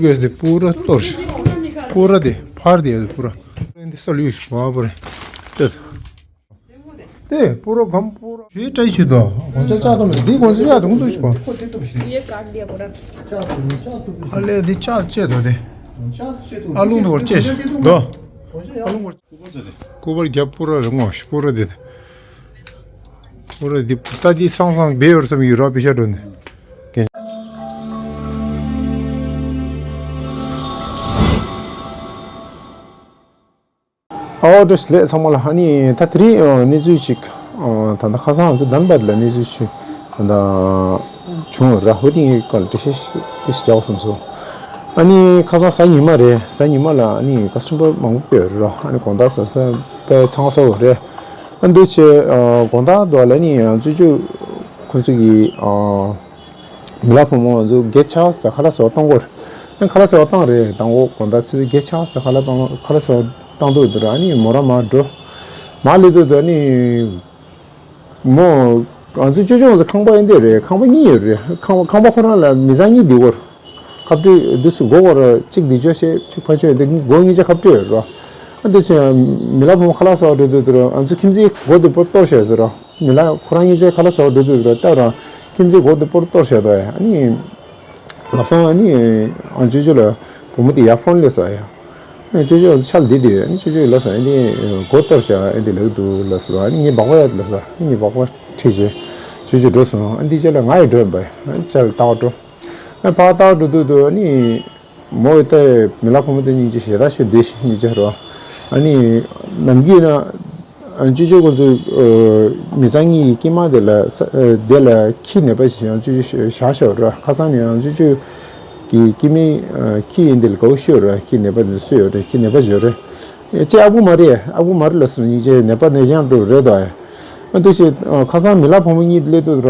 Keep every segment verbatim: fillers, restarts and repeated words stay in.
ཡོད་དེ་པུ་ར་གཏོར་ཞིག་པུ་ར་དེ་ཕར་དེ་ཡོད་དེ་པུ་ར། འདི་ས་ལུས་ཤིག་བ་པུ་ར་ཏེ། དེ་པུ་ར་གམ་པུ་ར་ཞེས་བཀྲ་ཤིས་དོ། གོང་ཆ་ལྕགས་ཏོ་མེད་འདི་གོང་ཆ་ཡག་དུང་དུ་ཞིག་གོ། ཨ་ལས་འདི་ལྕགས་བཅད་དོ་དེ། ཨ་ལུང་དུ་བར་བཅད་ཞིག་དོ། ཨ་ལུང་བར། སྐུ་པར་རྒྱབ་པུ་ར་རེ་ངོ་ཤི་པུ་ར་དེ། པུ་ར་དེ་ད་དེ་སང་སང་བེ་ཡོར་སམ་ཡུ་ར་པི་ཤ་འགྲོ་ནས། ཨོ་བཀྲ་ཤིས་བདེ་ལེགས་ཚང་མ་ལ། ཨ་ནི་ད་དེ་རིང་གནས་ཚུལ་ཅིག་ད་ལྟ་ཁ་སང་ང་ཚོ་དཱན་བད་ལ་གནས་ཚུལ་ཅིག་ད་ལྟ་བྱུང་ཡོད་ར། འོ་དེ་ངས་སྐོར་ལ་འགྲེལ་བཤད་ཏོག་ཙམ་རྒྱག་བསམ་སོང་། ཨ་ནི་ཁ་སང་གཟའ་ཉི་མ་རེད། གཟའ་ཉི་མ་ལ་ཨ་ནི་ཀ་སི་ཊོ་མར་མང་པོ་ཡོད་རེད་ར། ཨ་ནི་དགོང་དག་ཟ་ས་དཔེ་ཚང་ས་བ་རེད། ཨ་འདུག་བྱས་དགོང་དག་དུ་ལ་ནི་ང་ཚོ་ཅུ་ཁོ་ཚོ་གི་མི་ལ་བུ་མོ་ང་ཚོ་གེ་ཆགས་ས་ཁ་ལག་ཟ་བ་གཏོང་གོ་རེད། ཨ་ཁ་ལག་ཟ་བ་བཏང་རེད། དང་པོ་དགོང་དག་ཚོ་གེ་ཆགས་ས་ཁ་ལག་བཏང་ཁ་ལག་ཟ་བ་བཏང་འདུག་འདུག་ར། ཨ་ནི་མོ་རང་མར་འགྲོ་མར་སླེབས་འདུག་འདུག་ཨ་ནི། མོ། ང་ཚོ་ཅོ་ཅོ་ང་ཚོ་ཁང་པ་ཨེ་འདྲ་རེད། ཁང་པ་གཉིས་ཡོད་རེད། ཁང་པ་ཁང་པ་ཁོ་རང་ལ་མི་ཚང་གཉིས་བསྡད་ཡོད་རེད། ཁ་བྲིས་འདི་ཚོ་སྒོ་སྒོ་ར་གཅིག་འདི་ཅོ་ཤེས་གཅིག་ཕ་ཆོས་འདི་སྒོ་གཉིས་ཆ་ཁ་བྲིས་ཡོད་རེད། ཨ་འདི་ཚོ་མི་ལ་བུ་མོ་ཁ་ལག་ཟ་བ་འགྲོ་དུས་དུ་ར་ང་ཚོ་ཁྱིམ་མཚེས་སྒོ་དེ་པོ་གཏོར་བཞག་ཟེར་ར། མི་ལ་ཁོ་རང་གཉིས་ཆ་ཁ་ལག་ཟ་བ་འགྲོ་དུས་དུ་ར་ལྟ་ར་ཁྱིམ་མཚེས་སྒོ་དེ་པོ་གཏོར་བཞག་འདུག་ཨ་ནི། ལབ་སོང་། ཨ་ནི་ཨ་ཅོ་ཅོ་ལ་བུ་མོ་དེ་ཡར་ཕོན་སླེབས་སོང་ཡ། ཨ་ཅོ་ཅོ་ཆ་ལ་བསྡད་དུས་ཨ་ནི་ཅོ་ཅོ་ལབ་སོང་། ཨ་ནི་སྒོ་གཏོར་བཞག་ཨ་འདི་ལབ་འདུག་ལབ་སོང་། ཨ་ནི་ངས་སྦག་སྦག་ཡ་ལབ་སོང་། ཨ་ནི་ངས་སྦག་སྦག་ཁྲིད་བྱས་ཅོ་ཅོ་འགྲོ་སོང་། ཨ་འདི་ཅ་ལ་ང་ཡི་འགྲོ་ཡིན་པ་ཨ་ཅ་ལ་ལྟ་བ་འགྲོ། ཨ་ཕར་ལྟ་བ་འགྲོ་དུས་དུ་ཨ་ནི་མོ་ཡི་ལྟ་མི་ལ་བུ་མོ་དེ་སྙིང་རྗེ་ཞེ་དྲག་ཤོད་བསྡད་ཤི་སྙིང་རྗེ་རོ། ཨ་ནི་ནམ་རྒྱུན་ན། ཅོ་ཅོ་ཁོ་ཚོ་མི་ཚང་གཉིས་ཀྱི་སྐྱེས་མ་དེ་ལ་ས་དེ་ལ་ཁྱི་ནད་པ་ཞིག་ཡང་ཅོ་ཅོ་བཞག་བཞག་ར། ཁ་སང་ནས་ཡང་ཅོ་ཅོ་གི་སྐྱེས་མའི་ཁྱི་ཡིན་དེ་ལ་དགའ་བོ་ཤོད་ར། ཁྱི་ནད་པ་དེ་གསོས་ཡོད་རེད། ཁྱི་ནད་པ་བྱོས་རེད། ཅེ་ཨ་ཁུ་མ་རེད། ཨ་ཁུ་མ་རེད་ལ་སོ་སྙིང་རྗེ་ནད་པ་ནས་ཡང་འགྲོ་རེད་དོ། ཨ་འདུག་ཅེ་ཁ་སང་མི་ལ་བུ་མོ་གཉིས་སླེབས་དུས་ར་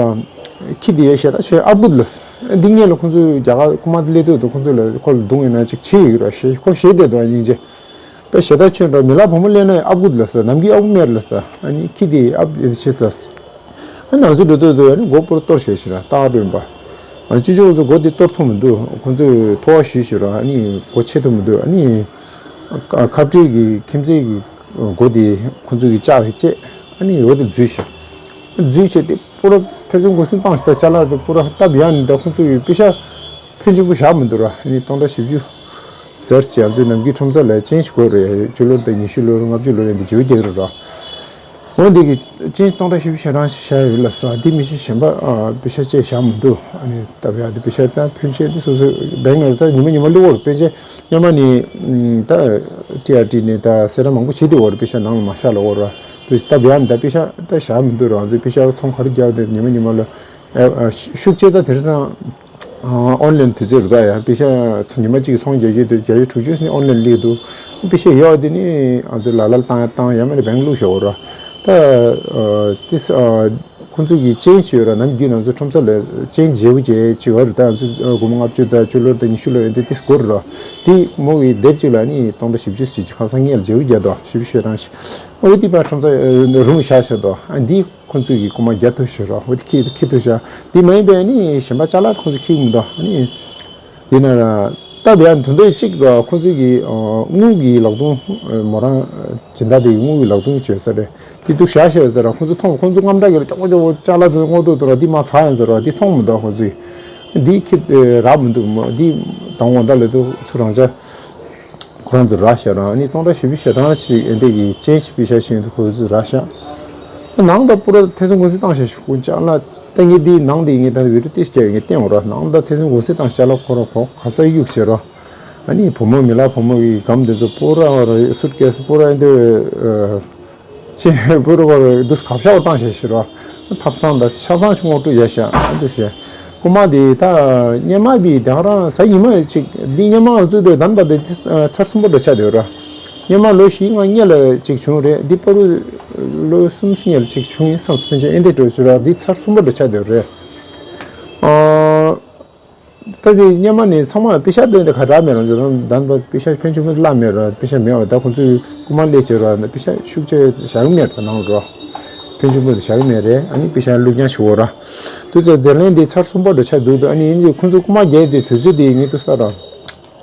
ཁྱི་དེ་ཡ་ཞེ་ད་ཆོས་ཨ་བུ་ལ་འདི་ངས་ལ་ཁོ་ཚོ་རྒྱ་གར་ཁུ་མ་དེ་སླེབས་དུས་དུ་ཁོ་ཚོ་ལ་ཁོ་ལ་རྡུང་ཡིན་ན་ཅིག་བྱེད་ཡོད་ར་ཞེ་ཁོ་ཞེད་བསྡད་དོ་སྙིང་རྗེ། པ་ཞེ་ད་ཆོས་འགྲོ་མི་ལ་བུ་མོ་ལེན་ན་ཨབ་གུད་ལ་ས་ནམ་གི་ཨབ་མེར་ལ་ས་ཨ་ནི་ཁྱི་དེ་ཨབ་ཡེ་ཤེས་ལ་ས། ཨ་ནང་ཚོ་འགྲོ་དུས་དུ་ཨ་ནི་སྒོ་པོར་གཏོར་བྱས་ཤི་ར་ཏག་འགྲོ་ཡིན་པ། ཨ་ཅི་ཅོག་ཚོ་སྒོ་དེ་གཏོར་ཐུབ་མི་འདུག་ཁོང་ཚོས་ཐོ་བ་ཞུས་ཤི་ར་ཨ་ནི་སྒོ་ཕྱེ་ཐུབ་མི་འདུག་ཨ་ནི་ཁ་བྲལ་གྱི་ཁྱིམ་མཚེས་ཀྱི་སྒོ་དེ་ཁོང་ཚོ་གི་ལྕགས་ལ་བཅད་ཨ་ནི་འོ་དེ་འཛུལ་ཤི། འཛུལ་བྱས་ཏེ་པོ་ར་ཐེ་ཚོམ་གུ་སིམ་བཏང་ཤི་ད་ཅ་ལག་དེ་པོ་ར་སྟབས་ཡག་ནི་ད་ཁོང་ཚོ་གི་པེ་ཤ་ཕོན་ཆེན་པོ་བཞག་མི་འདུག་ར་ཨ་ནི་སྟོང་ཕྲག་བཞི་བཅུ། ཛར་ཅི་ང་ཚོའི་ནམ་རྒྱུན་ཁྲོམ་ས་ལ་ཅན་ཞིག་དགོས་རེད། བཅུ་ལོར་དང་ཉི་ཤུ་ལོར་ལྔ་བཅུ་ལོར་ཡང་འདི་བརྗེ་པོ་རྒྱག་གི་རེད་ར། འོ་འདི་གི་ཅན་སྟོང་ཕྲག་བཞི་བཅུ་ཞེ་གྲངས་ཤིག་བཞག་ཡོད་ལ་ས་འདི་མི་ཤི་གཞན་པ་པེ་ཤ་བཅད་བཞག་མི་འདུག་ཨ་ནི་སྟབས་ཡག་འདི་པེ་ཤ་དང་ཕོན་ཆེ་འདི་སོ་སོའི་བེང་ལ་ད་ཉི་མ་ཉི་མ་བླུག་འོར་པེ་ཅན་སྔོན་མ་ནི་ད་ཊི་ཨར་ཊི་ནས་ད་སེ་ར་མང་པོ་བྱེད་དེ་འོར་པེ་ཤ་ནང་ལ་མ་བཞག་ལ་འོར་ར་དུ་སྟབས་ཡག་འདི་པེ་ཤ་ད་བཞག་མི་འདུག་ར། ང་ཚོའི་པེ་ཤ་ཚོང་ག་རེ་རྒྱག་འདི་ཉི་མ་ཉི་མ་ལ་ཤུགས་ཆེ་ད་དེར་སང་། ཨོན་ལན་དུས་ཚོད་རུ་ད་ཡང་པེ་ཤ་ཚོ་ཉི་མ་གཅིག་ཚོང་རྒྱག་རྒྱུ་དུ་རྒྱ་ཡུལ་དྲུག་ཅུ་ནི་ཨོན་ལན་ལིག་འདུག་པེ་ཤ་ཡོད་དེ་ནི་ང་ཚོ་ལ་ལ་བཏང་བཏང་ཡང་མ་ནི་བེང་ལུག་ཤོག་ར་ད་ཏིས་ཁོང་ཚོ་གི་ཅན་ཞིག་ཡོད་ར་ནམ་རྒྱུན་ང་ཚོ་ཁྲོམ་ས་ལ་ཅན་བརྗེ་བོ་བརྗེ་ཅིག་ཡོད་རུ་ད་ང་ཚོ་སྒོར་མོ་ལྔ་བཅུ་ད་བཅུ་ལོར་ད་ཉི་ཤུ་ལོར་ཡོད་དེ་ཏིས་སྒོར་ར་དེ་མོ་གི་དེབ་ཅིག་ལ་ནི་སྟོང་ཕྲག་བཞི་བཅུ་ཞིག་ཅིག་ཁ་སང་ངས་ལ་བརྗེ་བོ་བརྒྱབ་དོ་བཞི་བཅུ་ཞེ་གྲངས་ཤིག་འོ་དེ་པ་ཁྲོམ་ས་རུང་བཞག་ཤག་དོ་ཨ་འདི། ཁོ་ཚོས་ཀྱི་རྐུ་མ་རྒྱག་ཐུབ་ཤེས་རོགས་འོ་དེ་ཁྱི་ཁྱི་ཐུབ་ཤག་དེ་མ་ཡིན་པའི་ནི་གཞན་པ་ཅ་ལག་ཁོ་ཚོས་ཁྱི་མི་འདུག་ཨ་ནི་དེ་ན་སྟབས་ཡག་དོན་དོན་གཅིག་ཁོ་ཚོས་ཀྱི་དངུལ་གྱི་ལག་རྡུང་མོ་རང་སྦྱིན་བདག་དེ་ཡི་དངུལ་གྱི་ལག་རྡུང་བྱོས་ས་རེད། དེ་དུ་བཞག་ཤེས་ཟེར་ར་ཁོ་ཚོ་མཐོང་ཁོ་ཚོ་རྔམ་དྲག་གི་ལ་ཀྱོག་ཀྱོག་ཅ་ལག་དེ་སྔོ་ཏོག་ཏོ་ར་དེ་མ་ཚ་ཡང་ཟེར་ར་དེ་མཐོང་མི་འདུག་ཁོ་ཚོས་དེ་ཁྱི་རག་མི་འདུག་མོ་དེ་དང་འོ་ད་ལ་དུ་ཚུར་རང་ཅག་ཁོ་རང་ཚོ་ར་ཤ་རང་ནི་སྟོང་ཕྲག་བཞི་བཅུ་ཞེ་གྲངས་ཤིག་ཨེ་འདྲ་གི་ཅན་ཞིག་པི་ཤ་ཤིང་དུ་ཁོ་ཚོ་ར་ཤ། ནང་དུ་པུ་ར་ཐེ་ཚོམ་ཀུན་སེ་བཏང་ཤ་ཞིག་ཀུན་ཅག་ལ་ཏན་གྱི་དེའི་ནང་དེ་ངས་ད་བི་ཌིའོ་ཏིས་སྐྱེ་ངས་བསྟན་འོ་ར་ནང་དུ་ཐེ་ཚོམ་ཀུན་སེ་བཏང་ཤ་ལ་ཁོ་ར་ཁོ་ག་ས་གཡུག་བྱེད་ར། ཨ་ནི་བུ་མོ་མི་ལ་བུ་མོ་གི་སྒམ་དེ་ཚོ་པུ་ར་ར་སུཊ་ཀེ་སི་པུ་ར་ཨེ་འདྲ། ཅེས་བུ་རུ་བ་རུ་འདུག་ཁབ་ཤ་བར་བཏང་ཞེས་ཞུ་རོ། ཐབ་ཚང་དང་ཆ་ཚང་ཞིག་ངོ་སྤྲོད་ཡ་ཤ་འདུ་ཞེས། རྐུ་མ་དེ་ད་སྙེ་མ་བི་དེང་རང་ས་ཉི་མ་ཅིག་འདི་སྙེ་མ་ང་ཚོས་དེ་བདམས་པ་དེ་ཚར་གསུམ་པ་འགྲོ་ཆ་དེ་ར། སྙེ་མ་ལོ་བཞི་ལྔ་སྔོན་ལ་ཅིག་བྱུང་རེད། འདི་པ་རུ་ལོ་གསུམ་སྔོན་ལ་ཅིག་བྱུང་ཡིན་བསམ་སོང་། ཕན་ཆད་ཨེ་འདྲ་འགྲོ་ཞུ་ར་འདི་ཚར་གསུམ་པ་འགྲོ་ཆ་དེ་རེད། ཨ། ད་དེ་སྙེ་མ་ནི་ཚང་མ་པེ་ཤ་སྟོན་ཏེ་ཁ་གྲག་མེད་རང་ཚོ་རང་བདམས་པ་པེ་ཤ་ཕན་ཆུང་མེད་བླ་མེད་ར་པེ་ཤ་མེད་བ་ད་ཁོང་ཚོས་རྐུ་མ་ལས་བྱེད་ར་པེ་ཤ་ཤུགས་ཆེ་བཞག་གི་མེད་ར་ནང་ར་ཕན་ཆུང་མེད་བཞག་གི་མེད་རེད། ཨ་ནི་པེ་ཤ་བླུགས་རྐྱང་ཞུ་བོ་ར་དུས་ཚོད་དེ་ལན་དེ་ཚར་གསུམ་པ་འགྲོ་ཆ་འདུག་འདུག་ཨ་ནི་ཡིན་དེ་ཁོང་ཚོས་རྐུ་མ་རྒྱག་དེ་དུས་ཚོད་དེ་ངས་ཏུ་ས་ར།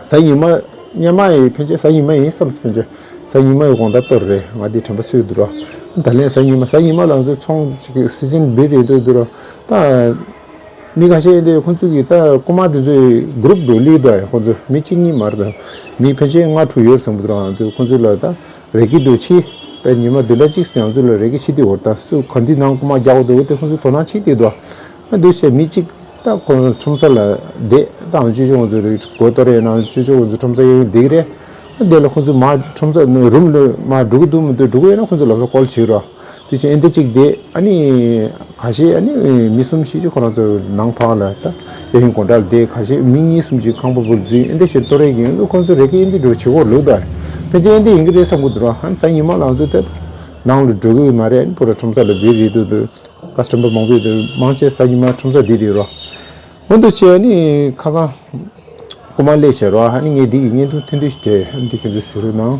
གཟའ་ཉི་མ། སྔོན་མ་ཡི་ཕན་ཆད་གཟའ་ཉི་མ་ཡིན་བསམ་སོང་། ཕན་ཆད་གཟའ་ཉི་མ་ཡི་དགོང་དག་གཏོར་རེད། ང་འདི་དྲན་པ་གསོས་འདུག་ར། ད་ལན་གཟའ་ཉི་མ། གཟའ་ཉི་མ་ལ་ང་ཚོའི་ཚོང་ཅིག་སི་ཛིན་བི་རེད་འདུག་འདུག་ར། ད་མི་ཁ་ཤས་འདི་ཁོང་ཚོ་གི་ད་རྐུ་མ་དེ་ཚོའི་གུ་རུབ་འདུག་ལི་འདུག་ཁོང་ཚོ་མི་གཅིག་གཉིས་མ་རེད། མི་ཕན་ཆད་ལྔ་དྲུག་ཡོད་བསམ་གི་འདུག་ར། ང་ཚོ་ཁོང་ཚོ་ལ་ད་རེ་སྐུལ་འདུག་ཕྱི། ད་ཉི་མ་བདུན་ཕྲག་གཅིག་ཙམ་ང་ཚོ་ལ་རེ་སྐུལ་བྱེད་དུས་འོར། ད་སུ་ག་འདི་ནང་རྐུ་མ་རྒྱག་འདུག་དེ་ཁོང་ཚོས་དོ་སྣང་བྱེད་དེ་འདུག་ཨ་འདུག་བྱས་མི་གཅིག་ད་ཁོང་ཁྲོམ་ས་ལ་བསྡད། ད་ཨང་ཅོ་ཅོ་ང་ཚོ་རེ་སྒོ་གཏོར་ཡས་ནང་ཅོ་ཅོ་ང་ཚོ་ཁྲོམ་ས་གཡས་གཡོན་བསྡད་ཀྱི་རེད། ཨ་དེ་ལ་ཁོང་ཚོ་མར་ཁྲོམ་ས་རུམ་ལ་མར་འགྲོ་གི་འདུག་མི་འདུག་འགྲོ་གི་ཡོད་ན་ཁོང་ཚོ་ལམ་སང་ཀོལ་བྱེད་རོགས། དེ་བཞིན་ཨེ་འདི་གཅིག་བསྡད། ཨ་ནི་ཁ་ཤས་ཨ་ནི་མི་གསུམ་བཞི་ཅིག་ཁོ་རང་ཚོ་ནང་ཕར་ལ་ད་གཡས་གཡོན་སྒོ་འགྲམ་ལ་བསྡད། ཁ་ཤས་མི་གཉིས་གསུམ་ཅིག་ཁང་པ་སྦུག་ལ་འཛུལ། ཨེ་འདི་བཞིན་གཏོར་ཡས་ཀྱི་ཡོད་འདུག་ཁོང་ཚོ་རེ་སྐུལ་ཨེ་འདི་འདྲ་བྱེད་དགོས་ལོས་ད། ཕལ་ཆེར་ཨེ་འདི་ཡིན་གྱི་རེད་བསམ་གྱི་འདུག་ར། ཧན་གཟའ་ཉི་མ་ལ་ང་ཚོ་དེ་ནང་ལ་འགྲོ་གི་མ་རེད། ཨ་ནི་པུ་ར་ཁྲོམ་ས་ལ་བི་རེད་འདུག་འདུག་ཀ་སི་ཊོ་མར་མང་པོ་ཡོད་འདུག་མང་ཆེ་གཟའ་ཉི་མ་ཁྲོམ་ས་བསྡད་བསྡད་རོ། འོ་འདུག་བྱས་ཨ་ནི་ཁ་སང་རྐུ་མ་སླེབས་བྱས་རོ། ཨ་ནི་ངས་འདི་གི་བརྙན་ཐུང་ཐུང་ཐུང་ཞིག་བརྒྱབ། ཨ་ནི་འདི་ཁྱེད་ཚོས་གཟིགས་རོགས་གནང་།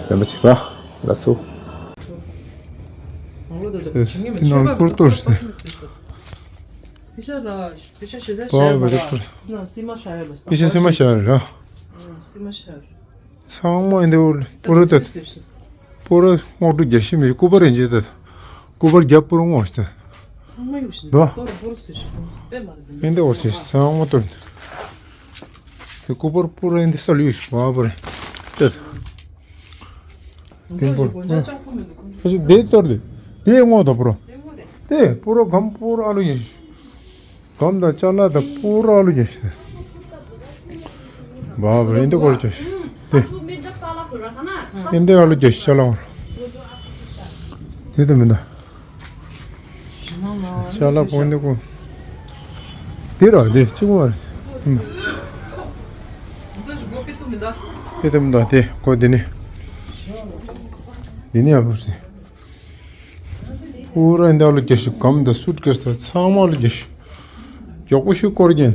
ལན་པ་བྱེད་རོགས། ལགས་སོ། དེ་ནང་ལ་པུར་གཏོར་ཟེར། པེ་ཤ་ར། པེ་ཤ་ཞེ་དྲག་བཞག་ཡོད་པ་ར། པེ་ཤ་སིལ་མ་བཞག་ཡོད་ར། པེ་ཤ་སིལ་མ་བཞག་ཡོད་ར། སིལ་མ་བཞག་ཡོད། ཚང་མ་ཨེ་འདི་འོག་ལ་པུ་ར་ད། པུ་ར་སྔོག་འདྲུ་རྒྱག་ཤེས་མི་ཤེས། སྐུ་པར་ཡིན་གྱི་ད། སྐུ་པར་རྒྱབ་པུ་ར་སྔོག་ཤེས་ད། ཚང་མ་གཡུག་ཤེས་ད། ཨེ་འདི་འོག་ཅིག་ཚང་མ་གཏོར། དེ་སྐུ་པར་པུ་ར་ཨེ་འདི་ས་ལ་གཡུག་ཤེས་པ་པུ་ར་ད། དེ་པུ་ར། ཨ་ཅིག་དེ་གཏོར་དེ། དེ་སྔོག་ད་པུ་ར། དེ་སྔོག་དེ། དེ་པུ་ར་སྒམ་པུ་ར་ཨ་ལུ་ཡིན། སྒམ་དང་ཅ་ལག་དང་པུ་ར་ཨ་ལུ་རྒྱག་ཤེས། བ་བ་ཨེ་འདི་སྐོར་རྒྱག་ཤེས། དེ་ཨེ་འདི་ཨ་ལུ་རྒྱག་ཤེས་ཅ་ལག་བ། དེ་དེ་མི་འདུག་ཅ་ལག་པོ་ཨེ་འདི་ཀོ། དེ་ར་དེ་གཅིག་པོ་མ་རེད། དེ་དེ་མི་འདུག་དེ་ཀོ་དེ་ནི། དེ་ནི་ཨ་བུ་སི། པུ་ར་ཨེ་འདི་ཨ་ལུ་རྒྱག་ཤེས། སྒམ་དང་སུཊ་ཀེ་སི་དང་ཚང་མ་ཨ་ལུ་རྒྱག་ཤེས། མགྱོགས་པོ་ཤུགས་སྐོར་རྒྱག་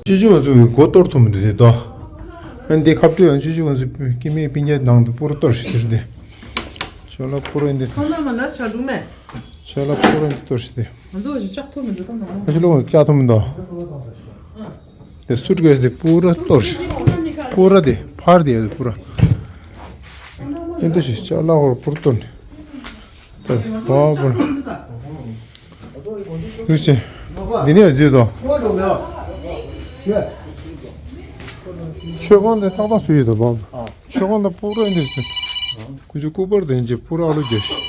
ཅི་ཅི་ང་ཚོ་གི་སྒོ་གཏོར་ཐུབ་མི་འདུག་དེ་དོ། ཨ་འདི་ཁ་བྲིས་ཡང་ཅི་ཅི་ང་ཚོ་སྐྱེ་དམན་སྤུན་ཀྱག་ནང་དུ་པུ་ར་གཏོར་ཤེས་ཟེར་ཏེ། ཅ་ལག་པུ་ར་ཨེ་འདི་གཏོར་ཤེས། ཅ་ལག་པུ་ར་ཨེ་འདི་གཏོར་ཤེས་ཏེ། ང་ཚོ་བཞིན་ལྕགས་ཐོ་མི་འདུག་ད་ནང་ལ། ཨ་ཅི་ལོ་ང་ཚོ་ལྕགས་ཐོ་མི་འདུག་དེ་སུཊ་ཀེ་སི་དེ་པུ་ར་གཏོར་ཤེས། པུ་ར་དེ་ཕར་དེ་ཡོད་དེ་པུ་ར། ཨེ་འདི་ཤེས་ཅ་ལག་ཧོར་པུ་ར་གཏོར་ནས། དེ་བ་པུ་ར། འདུག་ཅེ། འདི་ནས་བཟོས་དོ། མཆོད་ཁང་དེ་ཏག་ཏག་བཟོས་ཡོད་དོ་བ། མཆོད་ཁང་དང་པུ་ར་ཨེ་འདི་ཤེས། ཁོ་ཚོ་སྐུ་པར་དེ་འཇེ་པུ་ར་ཨ་ལུ་རྒྱག་ཤེས།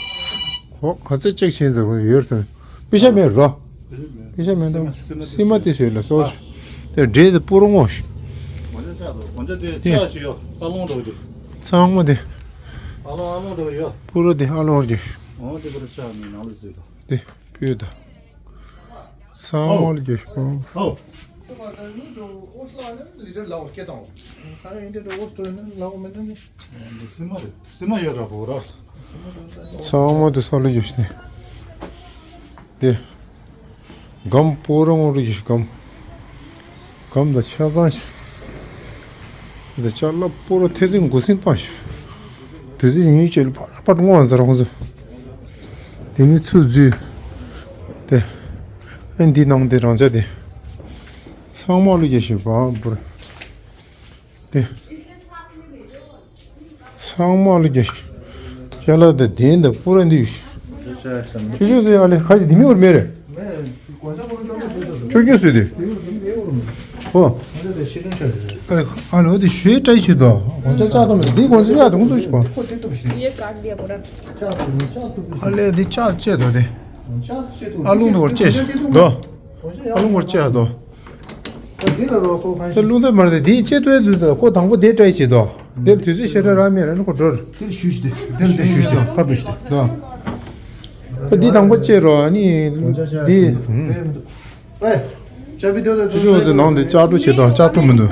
ཧོ་ག་ཚོད་ཅེག་བྱས་ཟེར་གོ་ཡོད་ཟེར། པེ་ཤ་མེད་རོ། པེ་ཤ་མེད་དོ། སིལ་མ་དེ་བཟོས་ལ་སོ། དེ་འབྲས་དེ་པུ་ར་སྔོག་ཤེས། དེ་ཚང་མ་དེ། པུ་ར་དེ་ཨ་ལུ་རྒྱག་ཤེས། དེ་སྤུས་དག་ཚང་མ་ལ་རྒྱ་ཞིག་པོ། ཨོ། ཚང་མ་དུ་ས་ལ་རྒྱ་ཞིག་ནས། དེ། སྒམ་པུ་ར་སྔོག་རྒྱུ་ཞིག་སྒམ། སྒམ་དང་ཆ་ཚང་ཞིག་དེ་ཅ་ལག་པུ་ར་ཐེ་ཚིག་མགོ་སིང་བཏང་ཞིག་དུས་ཚོད་ཉུང་ཉུང་བྱས་ལ་ཕར་ཕར་སྔོག་ཟེར་ཁོང་ཚོ། དེ་ནི་ཚུར་འཛུལ། དེ། ཨེ་འདི་ནང་དེ་རང་ཅག་དེ། ཚང་མ་ལུ་རྒྱ་ཞིག་བ་པུ་ར། དེ། ཚང་མ་ལུ་རྒྱ་ཞིག་ཅ་ལག་དང་གདན་དང་པུ་ར་འདི་ཡོད་ཞིག་ཆུ་ཆུ་དེ་ཨ་ལེ་ཁ་ཞིག་དེ་མི་འོར་མེད་རེད། ཁྱོད་ཁྱོད་སུ་དེ། ཧོ། ཨ་ལེ་ཨ་ལེ་འོ་དེ་ཞོའི་བཀྲ་ཤིས་དོ། གོང་ཚད་ལྕགས་ཐོག་མི་འདི་གོང་ཚད་ཡག་དུང་ཚོ་ཞིག་གོ། ཨ་ལེ་འདི་ལྕགས་བཅད་དོ་དེ། ཨ་རླུང་དུ་བར་བཅད་ཞིག་དོ། ཨ་རླུང་བར་བཅད་དོ། ད་རླུང་དུ་མར་དེ་འདི་བཅད་དོ་དུ་དོ་ཁོ་དང་པོ་དེ་བཀྲ་ཤིས་དོ། དེར་དུས་ཚོད་ཤེས་ར་ར་མེད་ར་ནི་ཁོ་འགྲོ་ར། དེར་ཞུས་ཏེ། དེར་དེ་ཞུས་ཏེ་ཁ་བུད་ཤིག་ད། ཨ་འདི་དང་པོ་བཅད་རོགས་ཨ་ནི་འདི། ཨེ། ཅ་བི་དེ་ད་ཅི་ཅི་འོ་ཚོད་ནང་དེ་ལྕགས་གྲུ་བྱེད་དང་ལྕགས་ཐུབ་མི་འདུག་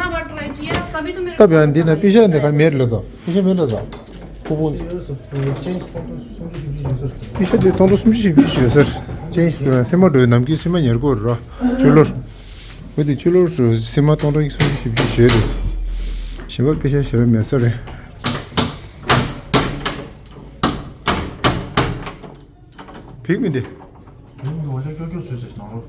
ད་བྱས་འདི་ན་པེ་ཤ་འདི་ག་མེད་ལ་ཟ། པེ་ཤ་མེད་ལ་ཟ། ཁོ་བོ། པེ་ཤ་དེ་ཐོན་ཐོ་སུམ་ཅུ་བཞི་བཅུ་ཡོད་ཟེར། ཅན་ཞིག་ཟེར་སེམས་མ་འགྲོ་ནམ་རྒྱུན་སེམས་མ་ཉེར་དགུ་ར། ཆུ་ལོར། འོ་དེ་ཆུ་ལོར་སུ་སེམས་མ་སྟོང་ཕྲག་སུམ་ཅུ་བཞི་བཅུ་ཡོད་རེད། གཞན་པ་པེ་ཤ་ཞེ་ར་མེད་ས་རེད། ཕིག་མི་འདི། ཕིག་མི་འདི་འོ་ཅག་ཀྱོག་ཀྱོག་བཟོས་ཟེར་ནང་ལོ།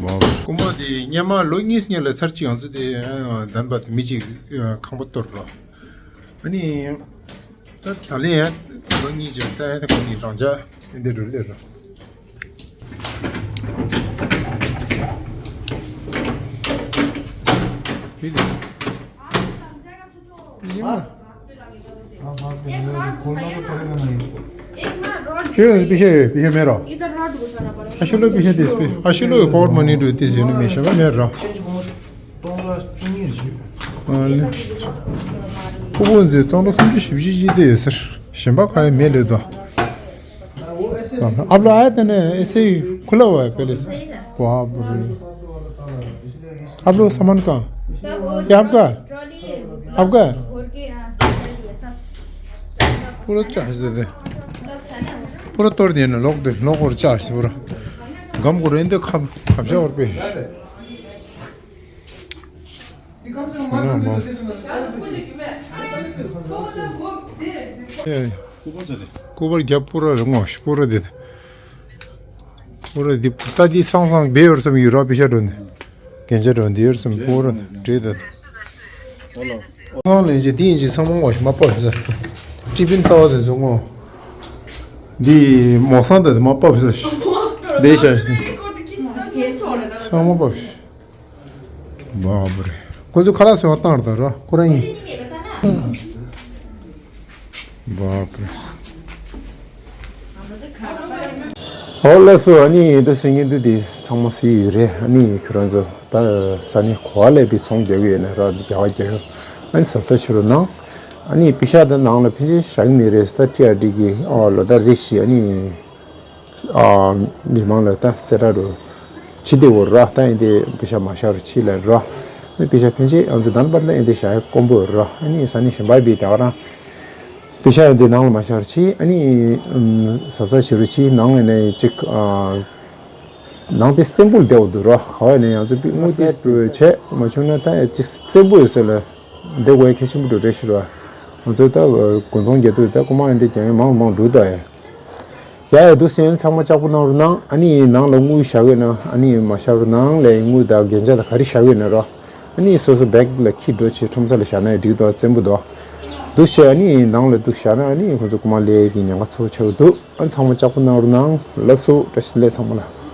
རྐུན་མ་དེ་སྔོན་མ་ལོ་གཉིས་སྔོན་ལ་ཚར་གཅིག་ང་ཚོ་དེ་ཨ་བདམས་པ་དེ་མི་གཅིག་ཨ་ཁང་པ་གཏོར་རོ། ཨ་ནི་ད་ད་ལན་ཡང་ལོ་གཉིས་ཅིག་ད་ཡང་ད་ཁོང་གི་རང་འཇགས་དེ་འདྲ་འགྲོ་ལེ་རོ། ཁྱོད་པེ་ཤ་ཡོད། པེ་ཤ་མེད་རོ། ཨ་ཤི་ལོ་པེ་ཤ་དེ་སྤེ། ཨ་ཤི་ལོ་པོ་ཀེཊ་མ་ནི་འགྲོ་དེ་ཟེར་ནི་མེད་ཤ་བ་མེད་རོ། ཨ་ལེ། ཕྲུ་གུ་འཛིན་སྟོང་ལོ་སུམ་ཅུ་བཞི་བཅུ་ཅིག་དེ་ཡོད་ཟེར། གཞན་པ་ག་ཡེ་མེད་ལེ་དོ། आप लोग आए थे ना ऐसे ही खुला हुआ है पहले से? वहाँ पर। आप लोग सामान कहाँ? ये आपका? आपका? पूरा चार्ज दे दे। पूरा तोड़ दिया ना लोग दे लोग और चार्ज पूरा। गम को रेंदे खब खबजा और पे। कुबर क्या पूरा रंगोश पूरा दे दे। पूरा दे पता दी सांग सांग बे और सब यूरोप इशा डोंदे। ཁྱེད་ཅག་འགྲོ་འདི་ཡོད་སམ་པོ་ར་བྲིས་ད། ཁོང་ལན་ཅི་འདི་ཡིན་ཅི་ཚང་མ་ངོ་ཤི་མ་པ་ཤི་ས། ཀྲི་པིན་ས་བ་དེ་ཚོ་ངོ་། འདི་མོ་སང་ད་དེ་མ་པ་ཤི་ས་ཤི། དེ་ཤ་ཤི། ཚང་མ་པ་ཤི། བ་བ་རེ། ཁོ་ཚོ་ཁ་ལག་སོང་བ་བཏང་ར་ད་ར་ཁོ་རང་ཡིན། བ་བ་རེ། ཨོ་ལགས་སོ། ཨ་ནི་འདི་སེང་གེ་འདུ་འདི་ཚང་མ་སི་ཡོད་རེད། ཨ་ནི་ཁྱོད་རང་ཚོ་ད་ས་ནི་གོ་བ་ལས་པའི་ཚོང་རྒྱག་གི་ཡོད་ན་ར་རྒྱ་བ་རྒྱག་ཡོད། ཨ་ནི་ཟབ་ཚ་ཆེ་རུ་ནང་ཨ་ནི་པི་ཤ་ད་ནང་ལ་ཕན་ཆད་བཞག་མི་རེད། ད་ཀྲི་ཨ་ཌི་གི་ཨོ་ལོ་ད་རེ་ཞིག་ཨ་ནི་ཨ་མི་མང་ལ་ད་སེ་ར་རུ་ཕྱི་དེ་བོ་ར་ད་ཨིན་དེ་པི་ཤ་མ་ཤར་ཕྱི་ལ་ར། ཨ་ནི་པི་ཤ་ཕན་ཆད་ང་ཚོ་ད་ནི་པར་ད་ཨིན་དེ་བཞག་ཡ་དཀོན་པོ་ར། ཨ་ནི་ས་ནི་གཞན་པ་བི་ད་ག་རང་། པེ་ཤ་ཡང་དེ་ནང་ལ་མ་ཤར་ཆེ། ཨ་ནི་ཟབ་ཟབ་བྱེད་རོགས་ཆེ། ནང་ནས་ཅིག་ནང་དེ་བཙན་པོ་ལ་བསྡད་འོ་འདུག་རོ། ག་བ་ནས་ཡང་ཚོ་པི་དངུལ་དེ་བྱས་མ་བྱུང་ན་ད་ཅིག་བཙན་པོ་ཡོད་ས་ལ་བསྡད་དགོས་ཡ་གལ་ཆེན་པོ་འགྲོ་རེད་ཤི་རོ། ང་ཚོ་ད་དགུན་ཚོང་རྒྱག་དུས་ད་རྐུན་མ་ཡང་དེ་རྒྱག་ཡ་མང་མང་འགྲོ་ད་ཡ། ཡ་ཡ་འདུག་སེ་ཚང་མ་ལྕགས་པོ་གནང་རོགས་གནང་། ཨ་ནི་ནང་ལ་དངུལ་བཞག་ཡོད་ན་ཨ་ནི་མ་བཞག་རོགས་གནང་ལས། དངུལ་དང་རྒྱན་ཆ་དང་ག་རེ་བཞག་ཡོད་ན་རོ། ཨ་ནི་སོ་སོ་བེག་ལ་འཁྱེར་འགྲོ་བྱེད། ཁྲོམ་ས་ལ་བཞག་ན་ཡང་འགྲིག་འདུག་བཙན་པོ་འདུག་འདུག་བྱས་ཨ་ནི་ནང་ལ་འདུག་བཞག་ན་ཨ་ནི་ཁོ་ཚོ་རྐུན་མ་ལས་ཀྱི་ཉེན་ཁ་ཚ་པོ་ཆེ་བོ་འདུག་ཨ་ཚང་མ་ལྕགས་པོ་གནང་རོགས་གནང་། ལགས་སོ། བཀྲ་ཤིས་བདེ་ལེགས་ཚང་མ་ལ།